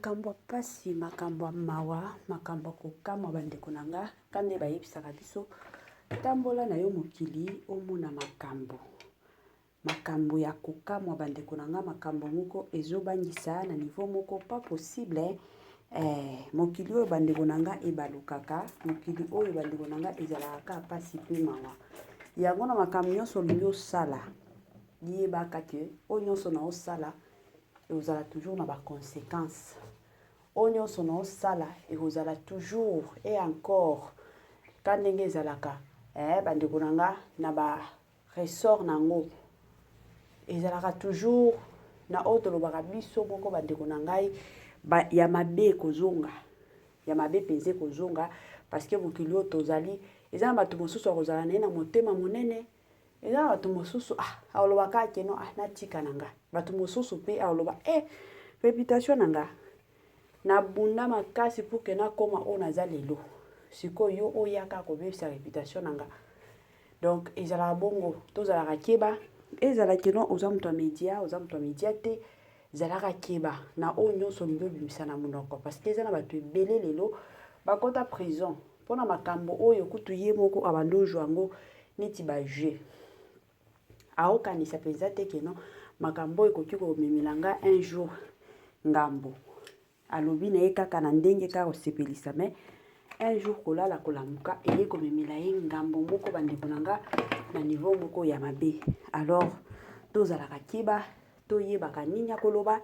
Makambo ya pasi, makambo ya mawa, makambo ya kokamwa bandeko na nga, ka nde bayebisaka biso tambola na yo mokili omona makambo. Makambo ya kokamwa bandeko na nga, makambo moko ezobangisa na niveau moko pas possible. Eh, mokili oyo bandeko na nga ebalukaka, mokili oyo bandeko na nga ezalaka kaka pasi pe mawa. Yango na makambo nyonso olingi osala, yebaka ke oyo nyonso na osala ekozala toujours na ba consequences. Oyo nyonso na osala ekozala toujours et encore ka ndenge ezalaka eh, bandeko na nga na ba ressort na yango ezalaka toujours na oyo tolobaka biso moko bandeko na ngai ba, ya mabe ekozonga ya mabe mpenza ekozonga parce que mokili oyo tozali eza na bato mosusu akozala na ye na motema monene eza na bato mosusu ah, akoloba kaka keno ah, natika na nga bato mosusu mpe akoloba eh, reputation na nga nabunda makasi pour ke nakoma oyo naza lelo sikoyo yo oyaka kobebisa reputation na nga. Donc ezalaka bongo, tozalaka keba, ezala que non oza moto ya media, oza moto ya media te, zalaka keba na oyo nyonso olingi obimisa na monoko parce que eza na bato ebele lelo bakota prison mpona makambo oyo kutu ye moko abandi ozwa yango neti ba jeu. Aokanisa mpenza te que non makambo oyo ekoki komemela nga un jour ngambo. Alobi na ye kaka na ndenge kaka kosepelisa mais un jour kolala kolamuka eye komemela ye ngambo moko bandeko na nga na niveau moko ya mabe. Alors tozalaka keba, toyebaka nini ya koloba,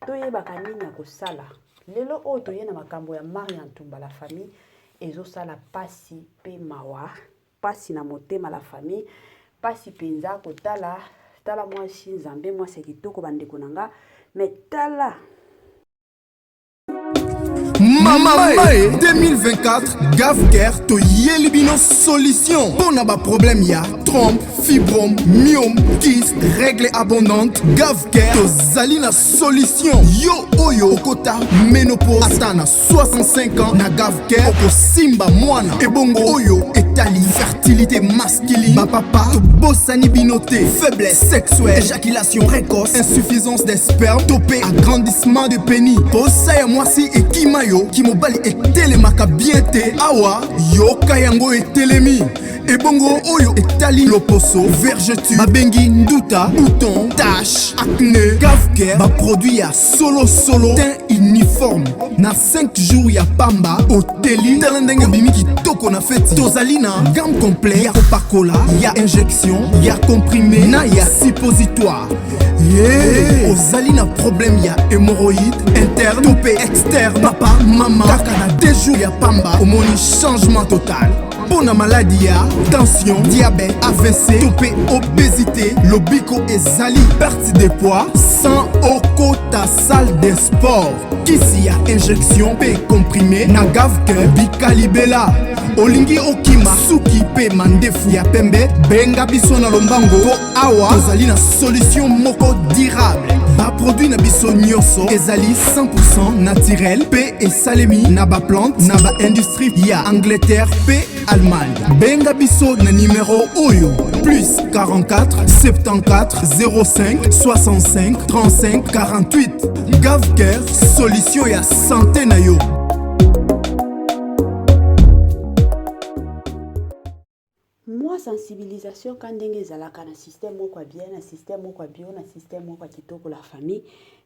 toyebaka nini ya kosala. Lelo oyo toye na makambo ya Maria Ntumba la famille ezosala pasi pe mawa. Pasi na motema la famille pasi penza kotala tala mwasi nzambe mwasi ya kitoko bandeko na nga mais tala. Mama Mae 2024 Gavcare toyeli bino solution mpo na baproblème ya trompe, fibrome, myome, kyste, règle abondante. Gavcare tozali na solution. Yo oyo okota ménopause ata na 65 ans na Gavcare okosimba mwana. Ebongo oyo etali fertilité masculine, bapapa tobosani bino te. Faiblesse sexuelle, éjaculation précoce, insuffisance des spermes to pe agrandissement de pénis. Posa ya mwasi ekima yo, kimobali etelemaka bien te. Awa yoka yango etelemi. Ebongo oyo etali loposo, vergeture, babengi nduta, bouton, tache, acné, Gavcare ba produit ya solo solo, teint uniforme na 5 jours ya pamba oteli. Tala ndenge obimi kitoko na feti. Tozali na gamme complet ya kopakola, ya injection, ya comprimé na ya suppositoire. Yeah. Ozali na problème ya hémorroïde interne to pe externe, papa mama, kaka na 2 jours ya pamba omoni changement total. Mpo na maladi ya tension, diabète, AVC to pe obésité, lobiko ezali perte de poids sans okota salle de sport. Kisi ya injection pe comprimé na Gavcare bikalibela. Olingi okima suki pe mandefu ya pembe, benga biso na lombango po awa tozali na solution moko durable. Ba produit na biso nyonso ezali 100% naturel pe esalemi na ba plante na ba industrie ya Angleterre pe Allemagne. Benga biso na numero oyo plus 44 74 05 65 35 48. Gavcare, solution ya santé na yo. Mwa sensibilisation ka ndenge ezalaka na système moko ya bien, na système moko ya bio, na système moko ya kitoko la famille.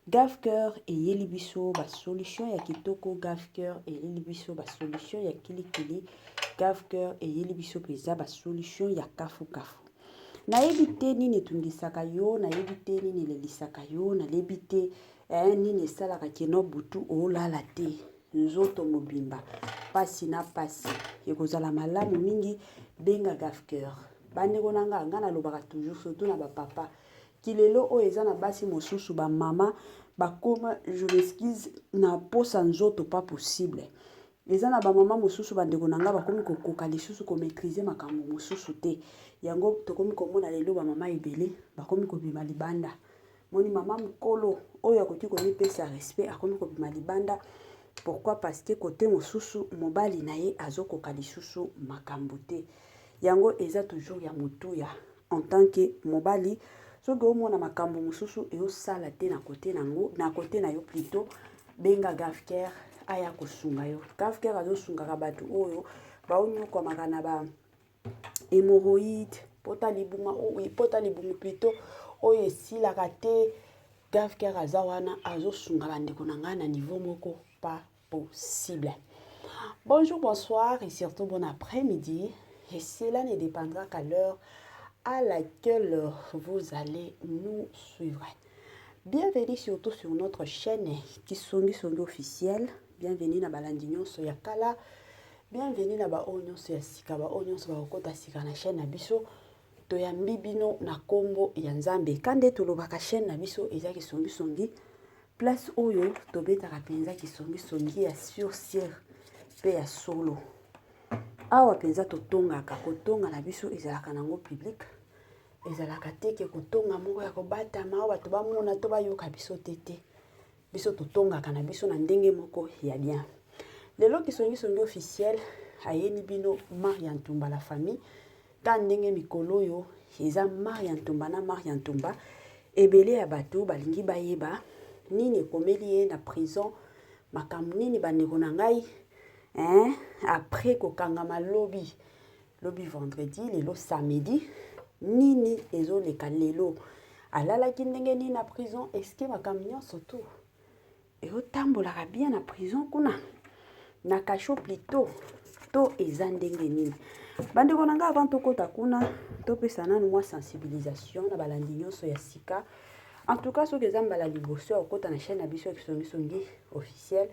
Gavcare eyeli biso ba solution ya kitoko, Gavcare eyeli biso ba solution ya kilikili, Gavcare eyeli biso mpenza ba solution ya kafu kafu. Nayebi te nini etungisaka yo, nayebi te nini elelisaka yo, nalebi te eh, nini esalaka keno butu olala te. Nzoto mobimba pasi na pasi. Ekozala malamu mingi benga Gavcare. Bandeko na nga, nga nalobaka toujours surtout na ba papa kilelo oyo eza na basi mosusu ba mama bakoma je m'excuse na posa nzoto pas possible. Eza na ba mama mosusu bandeko na nga bakomi kokoka lisusu ko maitriser makambo mosusu te. Yango tokomi komona lelo ba mama ebele bakomi kobima libanda. Moni mama mukolo oyo akoki komipesa respect akomi kobima libanda pourquoi? Parce que kote mosusu mobali na ye azokoka lisusu makambo te. Yango eza toujours ya motuya en tant que mobali soki omona makambo mosusu eosala te na kote nango na kote na yo plutôt. Benga Gavcare aya kosunga yo. Gavcare azosungaka bato oyo baonyokwamaka na ba hémorroïde, pota libuma, pota libumu plutôt, oyo esilaka te. Gavcare aza wana, azosunga bandeko na ngai na niveau moko pas possible. Bonjour, bonsoir et surtout bon après-midi. Et cela ne dépendra qu'à l'heure à laquelle vous allez nous suivre. Bienvenue surtout sur notre chaîne Kisongi Songi officiel. Bienvenue na balandi nyonso ya kala. Bienvenue na ba oyo nyonso ya sika, ba oyo nyonso bakokota sika na chaîne na biso. Toyambi bino na kombo ya Nzambe. Kande tolobaka, chaîne na biso eza Kisongi Songi. Place oyo tobetaka mpenza kisongisongi ya sur sur mpe ya solo. Awa mpenza totongaka, kotonga na biso ezalaka nango public, ezalaka te ke kotonga moko ya kobatama oyo bato bamona to bayoka biso te. Te, biso totongaka na biso na ndenge moko ya bien. Lelo Kisongisongi officiel ayeli bino Maria Ntumba, la famille. Ta ndenge mikolo oyo eza Maria Ntumba na Maria Ntumba, ebele ya bato balingi bayeba nini ekomeli ye na prison, makambo nini, bandeko na ngai, hein? Après kokangama lobi lobi vendredi, lelo samedi, nini ezoleka lelo? Alalaki ndenge nini na prison? Eske makambo nyonso tu eotambolaka bien na prison kuna, na cachot plutôt, to eza ndenge nini, bandeko na ngai? Avant tokɔta kuna, topesa nanu mwa sensibilisation na balandi nyonso ya sika. En tout cas, soki eza mbala liboso ya kokɔta na chaîne na biso ya Kisongisongi officiel,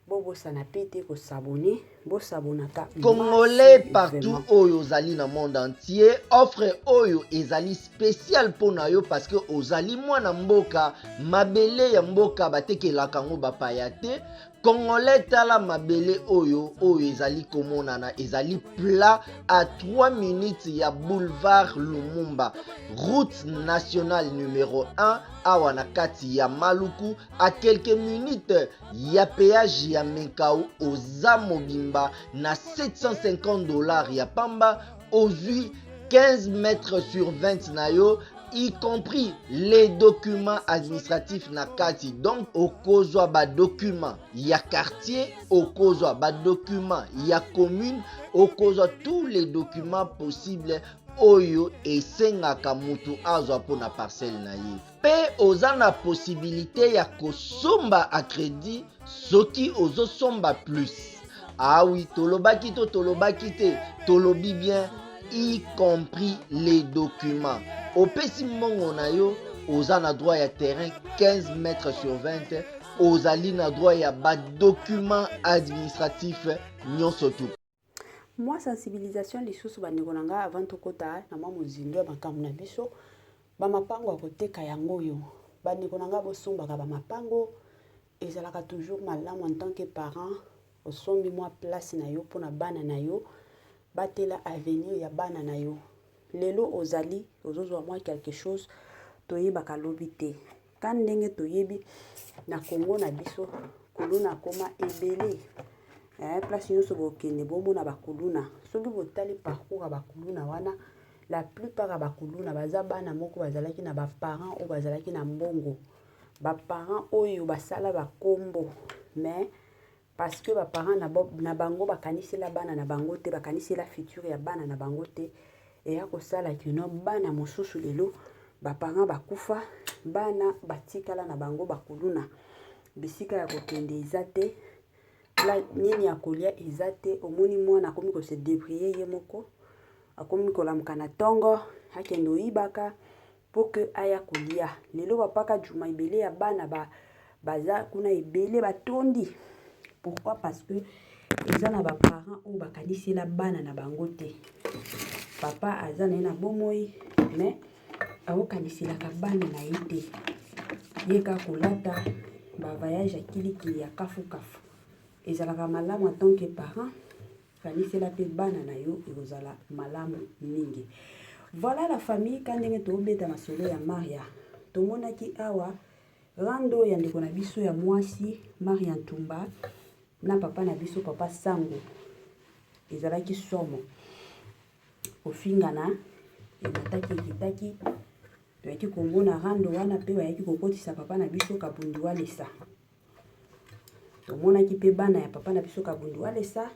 bobosana mpe te kos'abonner. Bosabonaka. Congolais partout oyo ozali na monde entier, offre oyo ezali spécial mpo na yo, parce que ozali mwana mboka. Mabele ya mboka batekelaka yango bapaya te. Congolais, tala mabele oyo, oyo ezali komonana, ezali plat à 3 minutes ya boulevard Lumumba, route nationale numéro 1, awa na kati ya Maluku, à quelques minutes ya péage ya Menkao. Oza mobimba na 750 $ ya pamba, ozwi 15 mètres sur 20 na yo, y compris les documents administratifs na kati. Donc okozwa badocument ya quartier, okozwa badocument ya commune, okozwa tous les documents possibles oyo esengaka mutu azwa mpona parcelle na ye. Mpe oza na possibilité ya kosomba à crédit soki ozosomba plus. Ah oui, tolobaki to tolobaki te? Tolobi bien, y compris les documents. Opesi mbongo na yo, oza na droit ya terrain 15 mètres sur 20, ozali na droit ya badocument administratif nyonso tu. Mwa sensibilisation lisusu, bandeko na ngai, avant tokɔta na mwa mozindo ya makambo na biso. Bamapango ya koteka yango oyo, bandeko na ngai, bosombaka bamapango, ezalaka toujours malamu. En tant que parent, osombi mwa place na yo mpona bana na yo, batela avenir ya bana na yo. Lelo ozali ozozwa mwa quelque chose, toyebaka lobi te. Ka ndenge toyebi, na Kongo na biso kuluna akoma ebele. Place nyonso bokende, bomona bakuluna. Soki botali parcours ya bakuluna wana, la plupart ya bakuluna baza bana moko bazalaki na baparent oyo bazalaki na mbongo, baparent oyo basala bakombo. Mais parce que baparent na bango bakanisela bana na bango te, bakanisela futur ya bana na bango te, eya kosala kino bana mosusu lelo baparent bakufa, bana batikala na bango bakuluna. Bisika ya kokende eza te, nini ya kolia eza te. Omoni mwana akomi kose débrouiller ye moko, akomi kolamuka na ntongo, akende oyibaka mpo ke aya kolia. Lelo bapaka juma ebele ya bana baza kuna ebele, batondi. Pourquoi? Parce que eza na baparent oyo bakanisela bana na bango te. Papa aza na ye na bomoi, mais akokaniselaka bana na ye te. Ye kaka kolata bavoyage ya kilikili, ya kafukafu. Ezalaka malamu, en tant que parent, kanisela mpe bana na yo, ekozala malamu mingi. Voilà la famille, ka ndenge tobeta masolo ya Maria, tomonaki awa rando ya ndeko na biso ya mwasi Maria Ntumba na papa na biso, papa Sango. Ezalaki somo, kofingana emataki, ekitaki. Toyaki komona rando wana mpe bayaki kokotisa papa na biso Kabundi Walesa. Tomonaki mpe bana ya papa na biso Kabundu Walesa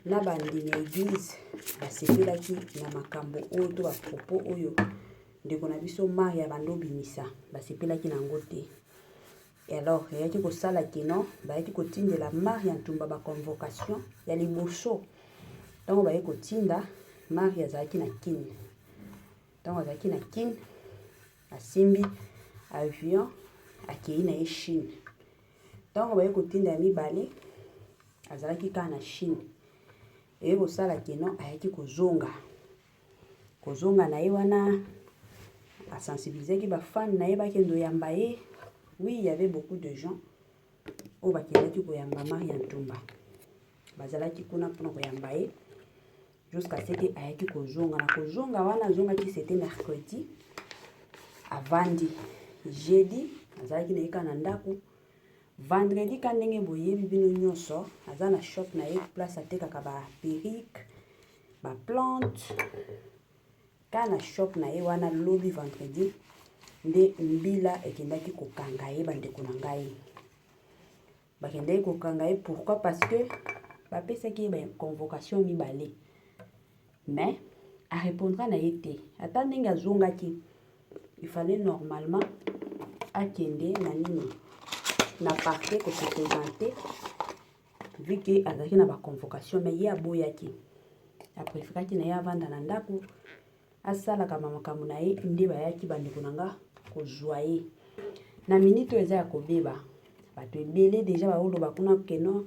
na bandimi ya eglise basepelaki na makambo oyo to bapropos oyo ndeko na biso Maria bando obimisa, basepelaki na yango te. Et alors eyaki kosala kino bayaki kotindela Maria Ntumba ba convocation ya liboso. Ntango baye kotinda, Maria azalaki na Kin. Ntango azalaki na Kin, asimbi avion akei na ye Chine. Ntango baye kotinda ya mibale, azalaki kaka na Chine. Eye kosala kino ayaki kozonga. Kozonga na ye wana, asensibilisaki ba fan na ye bakende oyamba ye. Oui, il y avait beaucoup de gens oyo bakendaki koyamba Maria Ntumba. Bazalaki kuna mpona koyamba ye jusqu'à ce que ayaki kozonga. Na kozonga wana azongaki, c'était mercredi, avandi jeudi, azalaki na ye kaka na ndako. Vendredi, ka ndenge boyebi bino nyonso, aza na shop na ye, place atekaka ba perruque, ba plante, ka na shop na ye wana. Lobi vendredi nde mbila ekendaki kokanga ye. Bandeko na ngai, bakendaki kokanga ye pourquoi? Parce que bapesaki ye baconvocation mibale, mais arépondra na ye te. Ata ndenge azongaki, il fallait normalement akende na nini, na parquet, kose présenter, vu que azalaki na baconvocation. Mais ye aboyaki, apréféraki na ye avanda na ndako, asalaka makambo na ye. Nde bayaki, bandeko na nga, kozwa ye. Na minute oyo eza ya kobeba, bato ebele déjà baoloba kuna keno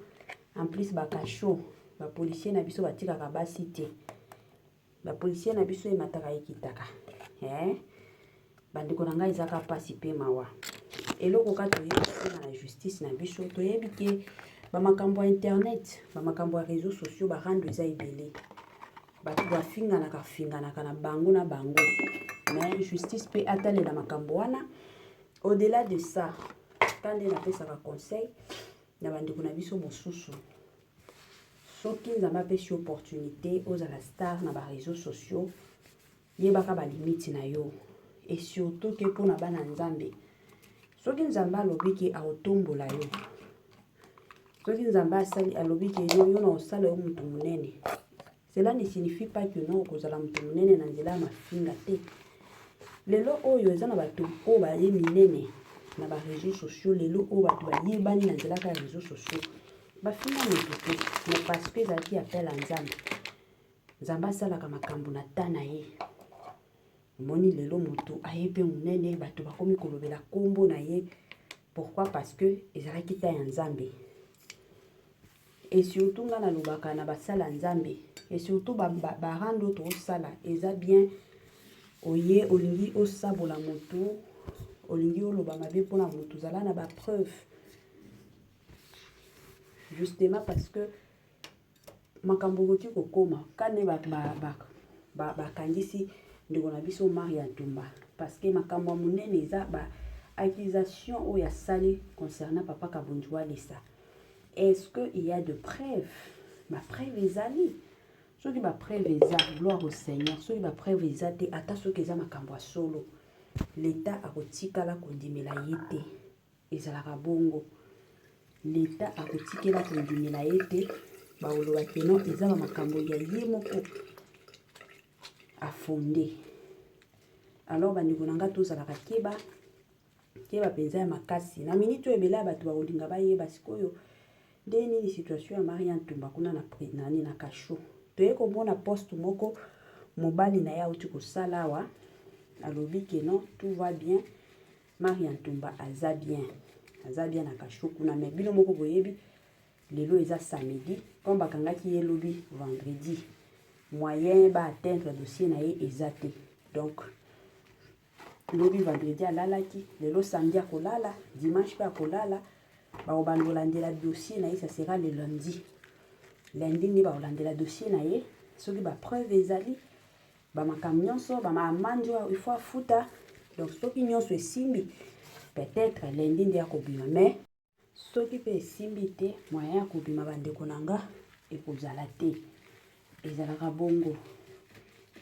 en plus bakasho, bapolicier na biso batikaka basi te, bapolicier na biso emataka ekitaka, eh? Bandeko na ngai, ezaka mpasi mpe mawa. Eloko ka toyebi kosenga na justice na biso, toyebi ke bamakambo ya internet, bamakambo ya réseaux sociaux, barando eza ebele, bato bafinganaka finganaka na bango na bango, mais justice mpe atalela makambo wana. Au-delà de ça, ta nde napesaka conseil na bandeko na biso mosusu: soki Nzambe apesi opportunité ozala star na baréseaux sociaux, yebaka balimite na yo, et surtout ke mpona bana Nzambe. Soki Nzambe alobi ke aotombola yo, soki Nzambe asali, alobi ke yo na osala yo moto monene, cela ne signifie pas que non, okozala moto monene na nzela ya mafinga te. Lelo oyo eza na bato oyo baye minene na baréseaux sociaux, lelo oyo bato bayebani na nzela kaka ya réseaux sociaux, bafinga moto te, mais parce que ezalaki appel ya Nzambe. Nzambe asalaka makambo na ta na ye. Omoni lelo moto aye mpe monene, bato bakomi kolobela nkombo na ye. Pourquoi? Parce que ezalaki ta ya Nzambe. Et surtout nga nalobaka na basala Nzambe, et surtout barando ba, toosala eza bien. Oye olingi osabola moto, olingi oloba mabe mpona moto, ozala na bapreuve, justement parce que makambo okoki kokóma kane bakangisi ndeko na biso Maria Ntumba, parce que makambo ya monene eza ba accusation oyo asali concernant papa Kabundu Walesa. Est-ce que il y a de preuves? Bapreuve ezali? Soki bapreuve eza, gloire au Seigneur. Soki bapreuve eza te, ata soki eza makambo ya solo, leta akotikala kondimela ye te. Ezalaka bongo, leta akotikela kondimela ye te. Bakoloba keno eza bamakambo ya ye moko afonde. Alors bandeko na nga, tozalaka keba, keba mpenza ya makasi. Na minute oyo, ebele ya bato bakolinga bayeba sikoyo nde nini situation ya Maria Ntumba kuna na nani, na kasho. Toye komona poste moko mobali na ye auti kosala awa, alobi ke non, tout va bien, Maria Ntumba aza bien, aza bien na kasho kuna. Mais bino moko boyebi, lelo eza samedi, comme bakangaki ye lobi vendredi, moyen baatteindre dossier na ye eza te. Donc lobi vendredi alalaki, lelo samedi akolala, dimanche mpe akolala. Bakobanda kolandela dossier na ye, ça sera le lundi. Lundi nde bakolandela dossier na ye. Soki bapreuve ezali, bamakambo nyonso, baamende oyo il faut afuta, donc soki nyonso esimbi, peut-être lundi nde akobima. Mais soki mpe esimbi te, moyen ya kobima, bandeko na nga, ekozala te. Ezalaka bongo,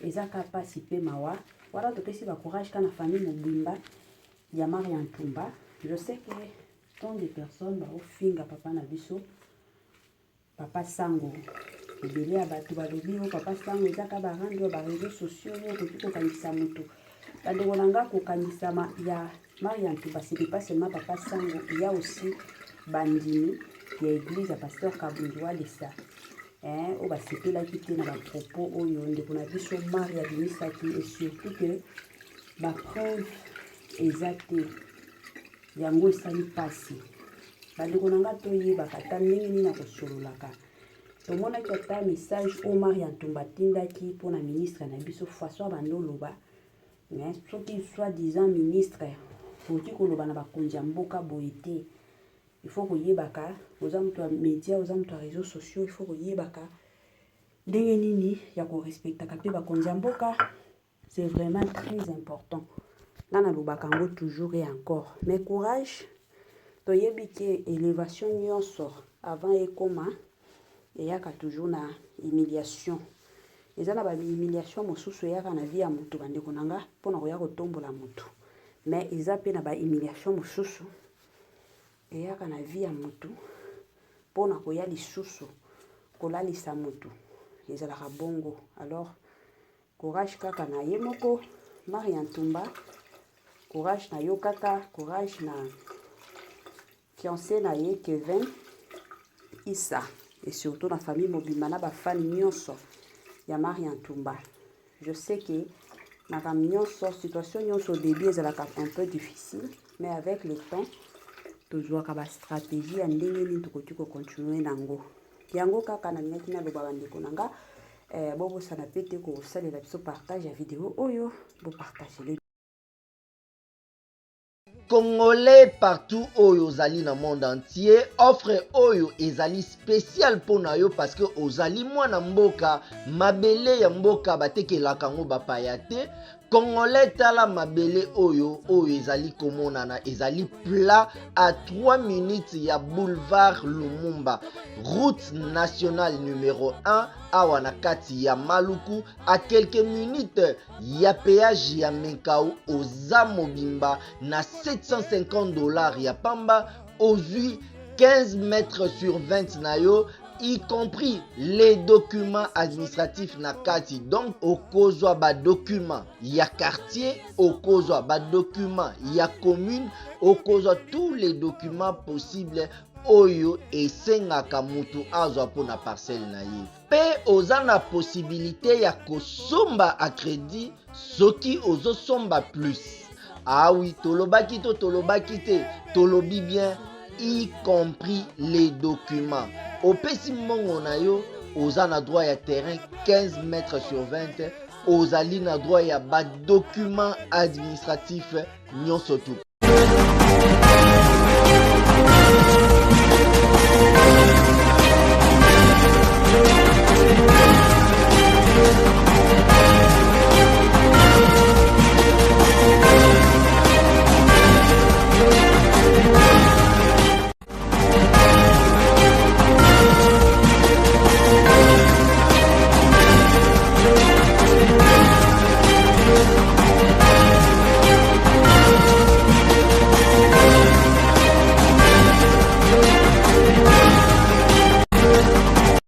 eza ka mpasi mpe mawa. Wana topesi bacourage ka na famille mobimba ya Maria Ntumba. Je sais que Tant de personnes baofinga papa na biso papa Sango. Ebele ya bato balobi oyo papa Sango eza ka barando ya bareseau sociaux oyo okoki kokangisa moto. Bandeko na nga, kokangisama ya Maria Ntumba, ce n'est pas seulement papa Sango, il y a aussi bandimi ya église ya pasteur Kabundi Walesa, hein, oyo basepelaki te na bapropos oyo ndeko na biso Maria abimisaki, et surtout que bapreuve eza te. Yango esali mpasi. Bandeko na nga, toyebaka ata ndenge nini na kosololaka. Tomonaki ata message oyo Maria Ntumba atindaki mpona ministre na biso, façon abandi oloba. Mais soki soi-disant ministre okoki koloba na bakonzi ya mboka boye te. Il faut koyebaka, oza moto ya média, oza moto ya réseaux sociaux, il faut koyebaka ndenge nini ya korespectaka mpe bakonzi ya mboka. C'est vraiment très important. Nga nalobaka yango toujours et encore. Mais courage, toyebi ke élévation nyonso avant ekoma eyaka toujours na humiliation. Eza na bahumiliation mosusu eyaka na vie ya motu, bandeko na nga, mpona koya kotombola motu. Mais eza mpe na bahumiliation mosusu eyaka na vie ya motu mpona koya lisusu kolalisa motu. Ezalaka bongo. Alors courage kaka na ye moko Maria Ntumba, courage na yo kaka, courage na fiancé na ye Kevin Issa, et surtout na famille mobimba na bafani nyonso ya Maria Ntumba. Je sais que makambo nyonso, situation nyonso, au début ezalaka un peu difficile, mais avec le temps tozwaka bastratégie ya ndenge nini tokoki kocontinue nango. Yango kaka nalingaki naloba, bandeko na nga. Bobosana pe te kosalela biso partage ya video oyo, bopartagele. Congolais partout oyo ozali na monde entier, offre oyo ezali spécial mpo na yo parce que ozali mwana mboka. Mabele ya mboka batekelaka yango bapaya te. Congolais, tala mabele oyo, oyo ezali komonana, ezali plat à 3 minutes ya boulevard Lumumba, route nationale numéro 1, awa na kati ya Maluku, à quelques minutes ya péage ya Menkao. Oza mobimba na 750 $ ya pamba, ozwi 15 mètres sur 20 na yo, y compris les documents administratifs na kati. Donc okozwa badocument ya quartier, okozwa badocument ya commune, okozwa tous les documents possibles oyo esengaka mutu azwa mpona parcelle na ye. Mpe oza na possibilité ya kosomba à crédit soki ozosomba plus. Ah oui, tolobaki to tolobaki te? Tolobi bien, y compris les documents. Opesi mbongo na yo, oza na droit ya terrain 15 mètres sur 20, ozali na droit ya badocument administratif nyonso tu.